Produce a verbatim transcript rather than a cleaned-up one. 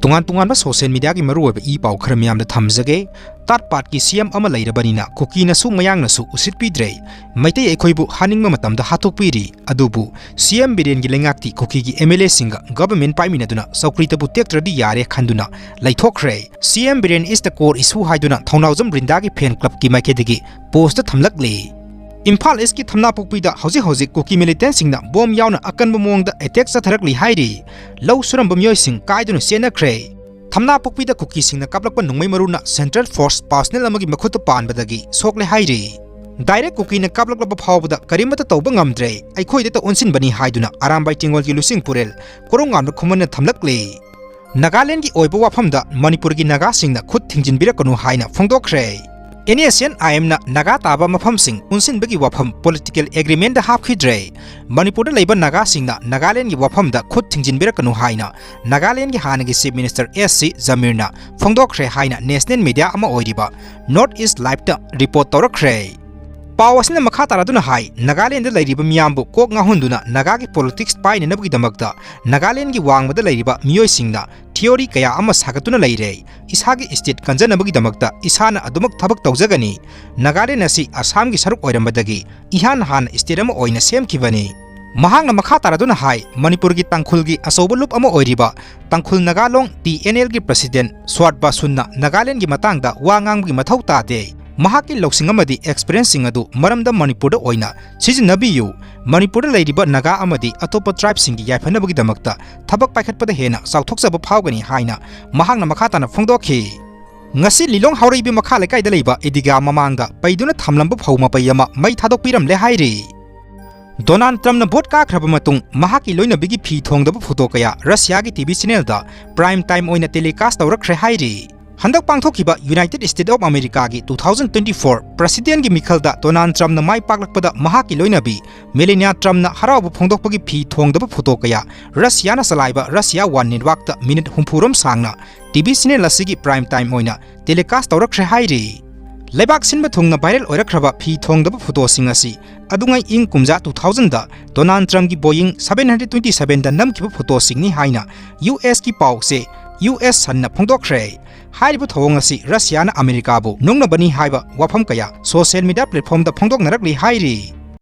ꯇꯣꯉꯥꯟ ꯇꯣꯉꯥꯟꯕ social mediaꯒꯤ ꯃꯔꯨꯑꯣꯏꯕ ꯏ ꯄꯥꯎ ꯈꯔ ꯃꯤꯌꯥꯝꯗ ꯊꯝꯖꯒꯦ꯫ Third partyꯒꯤ C M ꯑꯃ ꯂꯩꯔꯕꯅꯤꯅ ꯀꯨꯀꯤꯅꯁꯨ ꯃꯌꯥꯡꯅꯁꯨ ꯎꯁꯤꯠꯄꯤꯗ꯭ꯔꯦ꯫ ꯃꯩꯇꯩ ꯑꯩꯈꯣꯏꯕꯨ ꯍꯥꯠꯅꯤꯡꯕ ꯃꯇꯝꯗ ꯍꯥꯠꯇꯣꯛꯄꯤꯔꯤ꯫ ꯑꯗꯨꯕꯨ C M ꯕꯤꯔꯦꯟꯒꯤ ꯂꯩꯉꯥꯛꯇꯤ ꯀꯨꯀꯤꯒꯤ M L Aꯁꯤꯡꯒ government ꯄꯥꯏꯃꯤꯟꯅꯗꯨꯅ ꯆꯧꯀ꯭ꯔꯤꯗꯕꯨ ꯇꯦꯛꯇ꯭ꯔꯗꯤ ꯌꯥꯔꯦ ꯈꯟꯗꯨꯅ ꯂꯩꯊꯣꯛꯈ꯭ꯔꯦ꯫ C M Biren is the core issue ꯍꯥꯏꯗꯨꯅ ꯊꯧꯅꯥꯎꯖꯝ ꯕ꯭ꯔꯤꯟꯗꯥꯒꯤ fan clubꯀꯤ ꯃꯥꯏꯀꯩꯗꯒꯤ post ꯊꯝꯂꯛꯂꯤ꯫ ꯏꯝꯐꯥꯜ Eastꯀꯤ ꯊꯝꯅꯥꯄꯣꯛꯄꯤꯗ ꯍꯧꯖꯤꯛ ꯍꯧꯖꯤꯛ ꯀꯨꯀꯤ militantꯁꯤꯡꯅ bomb ꯌꯥꯎꯅ ꯑꯀꯟꯕ ꯃꯑꯣꯡꯗ attack ꯆꯠꯊꯔꯛꯂꯤ ꯍꯥꯏꯔꯤ꯫ ꯂꯧ ꯁꯨꯔꯝꯕ ꯃꯤꯑꯣꯏꯁꯤꯡ ꯀꯥꯏꯗꯨꯅ ꯆꯦꯟꯅꯈ꯭ꯔꯦ꯫ ꯊꯝꯅꯥꯄꯣꯛꯄꯤꯗ ꯀꯨꯀꯤꯁꯤꯡꯅ ꯀꯥꯞꯂꯛꯄ ꯅꯣꯡꯃꯩ ꯃꯔꯨꯅ central force personnel ꯑꯃꯒꯤ ꯃꯈꯨꯠꯇ ꯄꯥꯟꯕꯗꯒꯤ ꯁꯣꯛꯂꯦ ꯍꯥꯏꯔꯤ꯫ Direct ꯀꯨꯀꯤꯅ ꯀꯥꯞꯂꯛꯂꯕ ꯐꯥꯎꯕꯗ ꯀꯔꯤꯃꯠꯇ ꯇꯧꯕ ꯉꯝꯗ꯭ꯔꯦ, ꯑꯩꯈꯣꯏꯗꯇ ꯑꯣꯟꯁꯤꯟꯕꯅꯤ ꯍꯥꯏꯗꯨꯅ ꯑꯔꯥꯝꯕꯥꯏ ꯇꯦꯡꯒꯣꯜꯒꯤ ꯂꯨꯆꯤꯡ ꯄꯨꯔꯦꯜ ꯀꯣꯔꯣꯡꯉꯥꯝꯅ ꯈꯨꯃꯟꯅ ꯊꯝꯂꯛꯂꯤ꯫ ꯅꯥꯒꯥꯂꯦꯟꯗꯒꯤ ꯑꯣꯏꯕ ꯋꯥꯐꯝꯗ ꯃꯅꯤꯄꯨꯔꯒꯤ ꯅꯥꯒꯥꯁꯤꯡꯅ ꯈꯨꯠ ꯊꯤꯡꯖꯤꯟꯕꯤꯔꯛꯀꯅꯨ ꯍꯥꯏꯅ ꯐꯣꯡꯗꯣꯛꯈ꯭ꯔꯦ꯫ NSCN-IMꯅ ꯅꯥꯒꯥ ꯇꯥꯕ ꯃꯐꯝꯁꯤꯡ ꯄꯨꯟꯁꯤꯟꯕꯒꯤ ꯋꯥꯐꯝ political agreementꯗ ꯍꯥꯞꯈꯤꯗ꯭ꯔꯦ꯫ ꯃꯅꯤꯄꯨꯔꯗ ꯂꯩꯕ ꯅꯥꯒꯥꯁꯤꯡꯅ ꯅꯥꯒꯥꯂꯦꯟꯗꯒꯤ ꯋꯥꯐꯝꯗ ꯈꯨꯠ ꯊꯤꯡꯖꯤꯟꯕꯤꯔꯛꯀꯅꯨ ꯍꯥꯏꯅ ꯅꯥꯒꯥꯂꯦꯟꯗꯒꯤ ꯍꯥꯟꯅꯒꯤ Chief Minister S C ꯖꯃꯤꯔꯅ ꯐꯣꯡꯗꯣꯛꯈ꯭ꯔꯦ ꯍꯥꯏꯅ national media ꯑꯃ ꯑꯣꯏꯔꯤꯕ North East Liveꯇ report ꯇꯧꯔꯛꯈ꯭ꯔꯦ꯫ ꯄꯥꯎ ꯑꯁꯤꯅ ꯃꯈꯥ ꯇꯥꯔꯗꯨꯅ ꯍꯥꯏ, ꯅꯥꯒꯥꯂꯦꯟꯗ ꯂꯩꯔꯤꯕ ꯃꯤꯌꯥꯝꯕꯨ ꯀꯣꯛ ꯉꯥꯎꯍꯟꯗꯨꯅ ꯅꯥꯒꯥꯒꯤ politics ꯄꯥꯏꯅꯅꯕꯒꯤꯗꯃꯛꯇ ꯅꯥꯒꯥꯂꯦꯟꯗꯒꯤ ꯋꯥꯡꯃꯗ ꯂꯩꯔꯤꯕ ꯃꯤꯑꯣꯏꯁꯤꯡꯅ theory ꯀꯌꯥ ꯑꯃ ꯁꯥꯒꯠꯇꯨꯅ ꯂꯩꯔꯦ꯫ ꯏꯁꯥꯒꯤ state ꯀꯟꯖꯅꯕꯒꯤꯗꯃꯛꯇ ꯏꯁꯥꯅ ꯑꯗꯨꯃꯛ ꯊꯕꯛ ꯇꯧꯖꯒꯅꯤ꯫ ꯅꯥꯒꯥꯂꯦꯟ ꯑꯁꯤ ꯑꯁꯥꯝꯒꯤ ꯁꯔꯨꯛ ꯑꯣꯏꯔꯝꯕꯗꯒꯤ ꯏꯍꯥꯟ ꯍꯥꯟꯅ state ꯑꯃ ꯑꯣꯏꯅ ꯁꯦꯝꯈꯤꯕꯅꯤ꯫ ꯃꯍꯥꯛꯅ ꯃꯈꯥ ꯇꯥꯔꯗꯨꯅ ꯍꯥꯏ, ꯃꯅꯤꯄꯨꯔꯒꯤ ꯇꯥꯡꯈꯨꯜꯒꯤ ꯑꯆꯧꯕ ꯂꯨꯞ ꯑꯃ ꯑꯣꯏꯔꯤꯕ ꯇꯥꯡꯈꯨꯜ ꯅꯥꯒꯥ ꯂꯣꯡ TNLꯒꯤ president ꯁ꯭ꯋꯥꯠ ꯕꯥꯁꯨꯟꯅ ꯅꯥꯒꯥꯂꯦꯟꯒꯤ ꯃꯇꯥꯡꯗ ꯋꯥ ꯉꯥꯡꯕꯒꯤ ꯃꯊꯧ ꯇꯥꯗꯦ꯫ ꯃꯍꯥꯛꯀꯤ ꯂꯧꯁꯤꯡ ꯑꯃꯗꯤ experienceꯁꯤꯡ ꯑꯗꯨ ꯃꯔꯝꯗꯝ ꯃꯅꯤꯄꯨꯔꯗ ꯑꯣꯏꯅ ꯁꯤꯖꯤꯟꯅꯕꯤꯌꯨ꯫ ꯃꯅꯤꯄꯨꯔꯗ ꯂꯩꯔꯤꯕ ꯅꯥꯒꯥ ꯑꯃꯗꯤ ꯑꯇꯣꯞꯄ tribeꯁꯤꯡꯒꯤ ꯌꯥꯏꯐꯅꯕꯒꯤꯗꯃꯛꯇ ꯊꯕꯛ ꯄꯥꯏꯈꯠꯄꯗ ꯍꯦꯟꯅ ꯆꯥꯎꯊꯣꯛꯆꯕ ꯐꯥꯎꯒꯅꯤ ꯍꯥꯏꯅ ꯃꯍꯥꯛꯅ ꯃꯈꯥ ꯇꯥꯅ ꯐꯣꯡꯗꯣꯛꯈꯤ꯫ ꯉꯁꯤ ꯂꯤꯂꯣꯡ ꯍꯥꯎꯔꯩꯕꯤ ꯃꯈꯥ ꯂꯩꯀꯥꯏꯗ ꯂꯩꯕ ꯏꯗꯤꯒꯥ ꯃꯃꯥꯡꯗ ꯄꯩꯗꯨꯅ ꯊꯝꯂꯝꯕ ꯐꯧ ꯃꯄꯩ ꯑꯃ ꯃꯩ ꯊꯥꯗꯣꯛꯄꯤꯔꯝꯂꯦ ꯍꯥꯏꯔꯤ꯫ ꯗꯣꯅꯥꯜꯗ ꯇ꯭ꯔꯝꯞꯅ ꯚꯣꯠ ꯀꯥꯈ꯭ꯔꯕ ꯃꯇꯨꯡ ꯃꯍꯥꯛꯀꯤ ꯂꯣꯏꯅꯕꯤꯒꯤ ꯐꯤ ꯊꯣꯡꯗꯕ ꯐꯣꯇꯣ ꯀꯌꯥ ꯔꯁꯤꯌꯥꯒꯤ TV channelꯗ prime time ꯑꯣꯏꯅ telecast ꯇꯧꯔꯛꯈ꯭ꯔꯦ ꯍꯥꯏꯔꯤ꯫ ꯍꯟꯗꯛ ꯄꯥꯡꯊꯣꯛꯈꯤꯕ United States of Americaꯒꯤ two thousand twenty-four presidentꯒꯤ ꯃꯤꯈꯜꯗ ꯗꯣꯅꯥꯜꯗ ꯇ꯭ꯔꯝꯞꯅ ꯃꯥꯏ ꯄꯥꯛꯂꯛꯄꯗ ꯃꯍꯥꯛꯀꯤ ꯂꯣꯏꯅꯕꯤ ꯃꯦꯂꯦꯅꯤꯌꯥ ꯇ꯭ꯔꯝꯞꯅ ꯍꯔꯥꯎꯕ ꯐꯣꯡꯗꯣꯛꯄꯒꯤ ꯐꯤ ꯊꯣꯡꯗꯕ ꯐꯣꯇꯣ ꯀꯌꯥ ꯔꯁꯤꯌꯥꯅ ꯆꯂꯥꯏꯕ Russia One Networkꯇ minute ꯍꯨꯝꯐꯨꯔꯣꯝ ꯁꯥꯡꯅ TV channel ꯑꯁꯤꯒꯤ prime time ꯑꯣꯏꯅ telecast ꯇꯧꯔꯛꯈ꯭ꯔꯦ ꯍꯥꯏꯔꯤ꯫ ꯂꯩꯕꯥꯛ ꯁꯤꯟꯕ ꯊꯨꯡꯅ viral ꯑꯣꯏꯔꯛꯈ꯭ꯔꯕ ꯐꯤ ꯊꯣꯡꯗꯕ ꯐꯣꯇꯣꯁꯤꯡ ꯑꯁꯤ ꯑꯗꯨꯉꯩ ꯏꯪ ꯀꯨꯝꯖꯥ two thousandꯗ ꯗꯣꯅꯥꯜꯗ ꯇ꯭ꯔꯝꯞꯀꯤ Boeing seven hundred twenty sevenꯗ ꯅꯝꯈꯤꯕ ꯐꯣꯇꯣꯁꯤꯡꯅꯤ ꯍꯥꯏꯅ USꯀꯤ ꯄꯥꯎ ꯆꯦ ꯌꯨ ꯑꯦꯁ ꯍꯟꯅ ꯐꯣꯡꯗꯣꯛꯈ꯭ꯔꯦ꯫ ꯍꯥꯏꯔꯤꯕ ꯊꯧꯑꯣꯡ ꯑꯁꯤ ꯔꯁꯤꯌꯥꯅ ꯑꯃꯦꯔꯤꯀꯥꯕꯨ ꯅꯣꯛꯅꯕꯅꯤ ꯍꯥꯏꯕ ꯋꯥꯐꯝ ꯀꯌꯥ ꯁꯣꯁꯤꯌꯦꯜ ꯃꯤꯗꯤꯌꯥ ꯄ꯭ꯂꯦꯠꯐꯣꯝꯗ ꯐꯣꯡꯗꯣꯛꯅꯔꯛꯂꯤ ꯍꯥꯏꯔꯤ꯫